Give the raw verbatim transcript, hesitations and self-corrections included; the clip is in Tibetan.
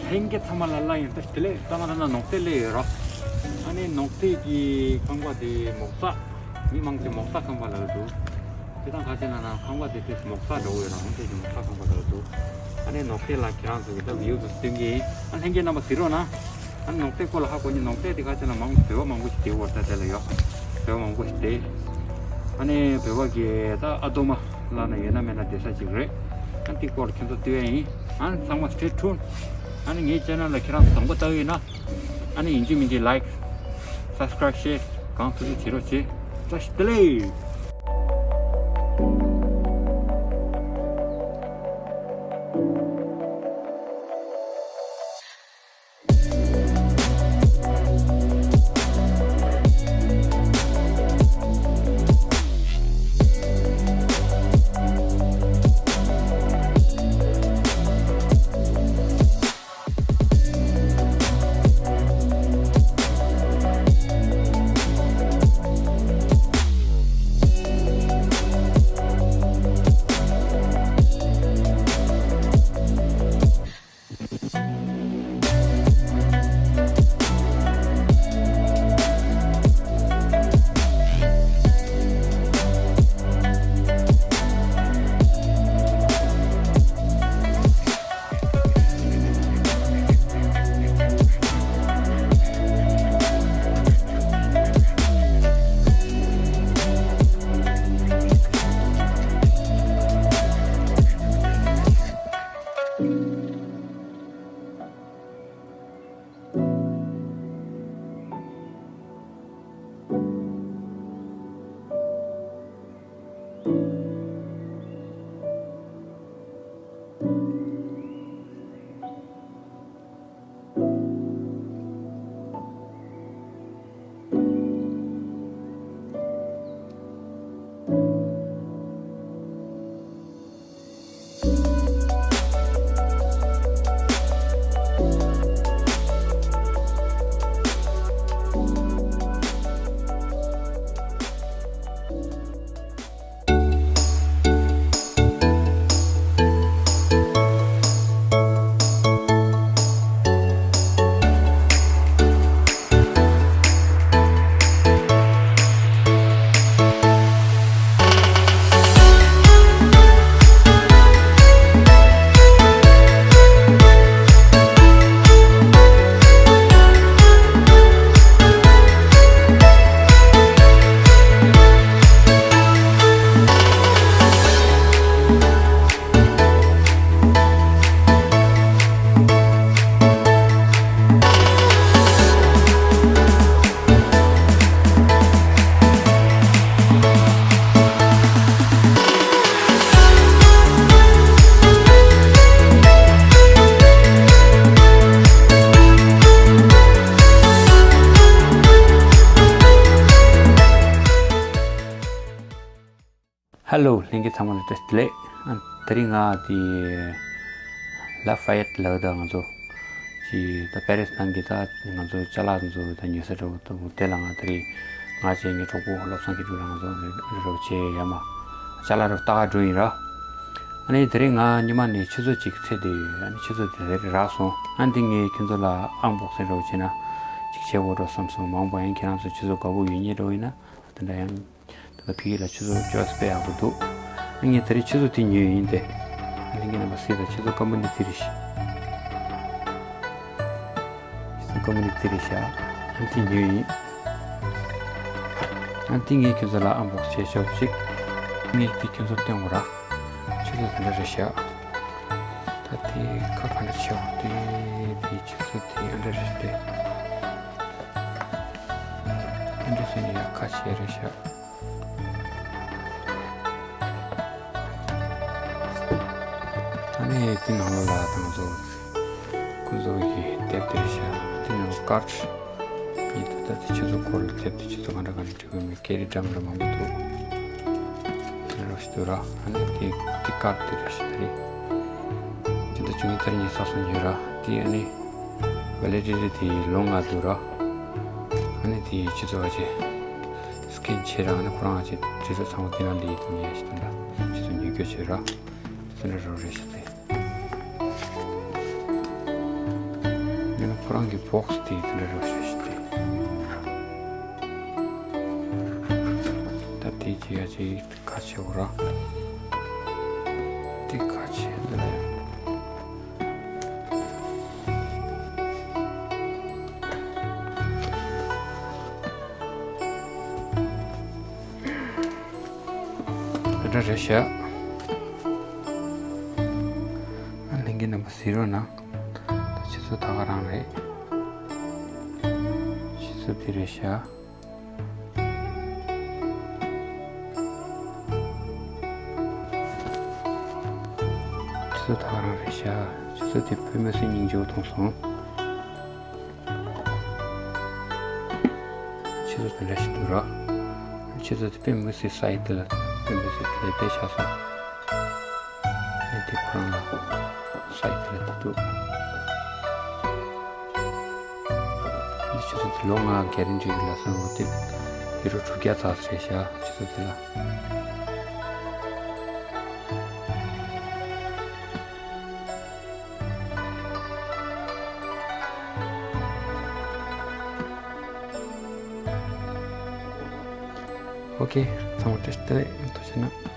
ལྷན་རྒྱས་ཚང་མ་ལ་སླར་ཡང་བཀྲ་ཤིས་བདེ་ལེགས། ད་ང་ད་ལྟ་ནོར་རྩེ་སླེབས་ཡོད་ར། ཨ་ནི་ནོར་རྩེ་གི་ཁང་པ་དེ་མོག་ས། མི་མང་ཆེ་མོག་ས་ཁང་པ་ལབ་འདུག་དེ་དང་ཁ་ཆེ་ན་ན་ཁང་པ་དེ་དེ་མོག་ས་འདྲ་བོ་ཡོད་ར། འོན་ཏེ་མོག་ས་ཁང་པ་ལབ་འདུག་ཨ་ནི་ནོར་རྩེ་ལ་ཁྱེད་རང་ཚོ་གི་ད་བིའུ་དེ་སྟོན་གྱི་ཡིན། ཨ་ལྷན་རྒྱས་རྣམ་པ་གཟིགས་རོགས་གནང་། ཨ་ནི་ནོར་རྩེ་སྐོར་ལ་ཧ་གོ་ནི། ནོར་རྩེ་དེ་ཁ་ཆེ་ན་མང་བོད་པ་མང་པོ་ཞིག་བསྡད་ཡོད་ར། ད་དེ་ལ་ཡོད་བོད་པ་མང་པོ་ཞིག་བསྡད། ཨ་ནི་བོད་པ་གི་ད་ཨ་དོ་མ་ལ་ན་ཡོད་ན་མེད་ན་བསྡད་ས་ཅིག་རེད། ཨ་ནི་དེ་སྐོར་ཁྱེད་ཚོ་ལྟོས་ཡ་ཡིན། ཨ་ནི་ཚང་མ་stay tuned། ཨ་ནི་ངའི་channel་ལ་ཁྱེད་རང་ཚོ་དང་པོ་ལྟ་གི་ཡིན་ན། ཨ་ནི་ཡིན་གཅིག་མིན་གཅིག་like, subscribe, share་གང་ཐུབ་ཐུབ་བྱེད་རོགས་བྱེད། བཀྲ་ཤིས་བདེ་ལེགས། Hello ལྷན་རྒྱས་ཚང་མ་ལ་བཀྲ་ཤིས་བདེ་ལེགས། ཨ་དེ་རིང་ང་དེ་ལ་ཧྥ་ཡེད་ལ་ད་ང་ཚོ་ཅི་ད་པེ་རིས་ནང་གི་ད་ང་ཚོ་ཅ་ལག་ཚོ་ད་ཉོ་ས་འགྲོ་འདུག་དེ་ལ་ང་དེ་རིང་ང་བཅས་ངའི་གྲོགས་པོ་བློ་བཟང་སྐྱིད་སྡུག་རང་ཚོ་རོགས་བྱས་ཡ་མ་ཅ་ལག་རོགས་ལྟ་ག་འགྲོ་ཡིན་ར། ཨ་ནི་དེ་རིང་ང་ཉི་མ་ནས་ཆུ་ཚོད་ཅིག་ཚེས་དེ་ཡོད། ཨ་ནི་ཆུ་ཚོད་དེ་རེད་རག་སོང་། ཨ་འདི་ངས་ཁྱོད་ཚོ་ལ་ཨང་བོག་སིང་རོགས་བྱས་ན་ཅིག་བྱེད་དགོས་འགྲོ་བསམ་སོང་། མ་འོངས་པ་ཡང་ཁྱེད་རང་ཚོ་ཆུ་ཚོད་དགའ་པོ་ཡོད་ཉེ་འགྲོ་ཡིན་ན་ད་ལྟ་ཡང་། ད་ལྟ་ཕ་གི་ལ་ཆུ་ཚོད་བཅོ་ལྔ་དཔེ་ཡག་པོ་འདུག་ཨ་ངས་དེ་རིང་ཆུ་ཚོད་དེ་ཉོས་ཡིན་ཏེ། ཨ་ལྷན་རྒྱས་རྣམ་པ་གཟིགས་དང་། ཆུ་ཚོད་སྐམ་པོ་འདི་དེ་རེད་ཤག་ཆུ་ཚོད་སྐམ་པོ་འདི་དེ་རེད་ཤག་ཨ་འདི་ཉོས་ཡིན། ཨ་འདི་ངས་ཁྱོད་ཚོ་ལ་ཨང་བོག་བྱས་ཆོག་ཅིག་ངས་འདི་ཁྱོད་ཚོར་སྟོན་དགོས་ར། ཆུ་ཚོད་དེ་འདྲ་རེད་ཤག་ད་དེ་ཁ་ག་འདྲ་ཆེ་བ་དེ་དེ་ཆུ་ཚོད་དེ་ཨ་འདྲ་རེད་དེ། ཨ་འདྲ་ཟེར་ནས་ཡག་ཁ་ཤས་རེད་ཤག་ཨ་ནི་དེ་ནང་ལོགས་ལ་ང་ཚོ་ཁོ་ཚོ་གི་དེབ་དེ་ཤག་དེ་ནང་ལོགས་ཀར་ཡིན་འདུག་ད་དེ་ཆུ་ཚོད་སྐོར་ལ་དེབ་དེ་ཆུ་ཚོད་ག་འདྲ་ག་འདྲ་བྲིས་པ་མེད། སྐད་རིགས་འདྲ་མི་འདྲ་མང་པོ་འདུག་དེ་འདྲ་ཞིག་འདུག་ར། ཨ་ནི་དེ་དེ་ཀར་དེ་རེད་ཤག་དེ་རེད། དེ་འདྲ་བྱུང་ཡིན། ད་ངས་ས་སོང་ཉོས་ར། དེ་ཨ་ནི་ཝེ་ལི་ཌི་ཊི་དེ་ལོ་ལྔ་འདུག་ར། ཨ་ནི་དེ་ཆུ་ཚོད་བ་ཅེ། ཨིན་ཆེ་ར་ནི་ཁོ་རང་ཅི་ཇི་སུ་ཚང་མ་དེ་ན་ལི་དུ་ཉེ་ཞིག་དུ་འདྲ་ཇི་སུ་ཉེ་གྱོ་ཆེ་ར་དེ་འདྲ་རོ་རེ་ཞིག་དེ་ཡང་ན་ཁོ་རང་གི་བོག་སི་དེ་དེ་འདྲ་རོ་ཞིག་དེ་ད་དེ་ཅི་ཡ་ཅི་ཁ་ཆེ་བོ་ར་དེ་ཁ་ཆེ་འདི་ལས། དེ་འདྲ་རེད་ཤག་ཨ་ལྷན་རྒྱས་རྣམ་པ་གཟིགས་རོགས་གནང་། ད་ཆུ་ཚོད་ད་ག་རང་རེད། ཆུ་ཚོད་འདི་རེད་ཤག་ཆུ་ཚོད་ད་ག་རང་རེད་ཤག་ཆུ་ཚོད་དེ་བོད་མི་སུ་སྙིང་རྗེ་བོ་མཐོང་སོང་། ཆུ་ཚོད་དེ་འདྲ་ཞིག་འདུག་ར། ཆུ་ཚོད་དེ་དཔེ་མི་སྲིད་སའི་དེ་ལ་དཔེ་མི་སྲིད་ལས་དེ་ཆགས་སོང་། ཨེ་དེ་ཁོ་རང་ལ་སའི་དེ་ལ་དེ་འདུག་འདི་ཆུ་ཚོད་དེ་ལོ་ལྔ་གེ་རན་ཊི་གི་ལ་སོང་འོ་དེ་ཡུ་རོ་དྲུག་བརྒྱ་ཙམ་རེད་ཤག་ཆུ་ཚོད་དེ་ལ། ཨོ་ཁེ། ཚང་མ་བཀྲ་ཤིས་བདེ་ལེགས། ཐུགས་རྗེ་གནང་།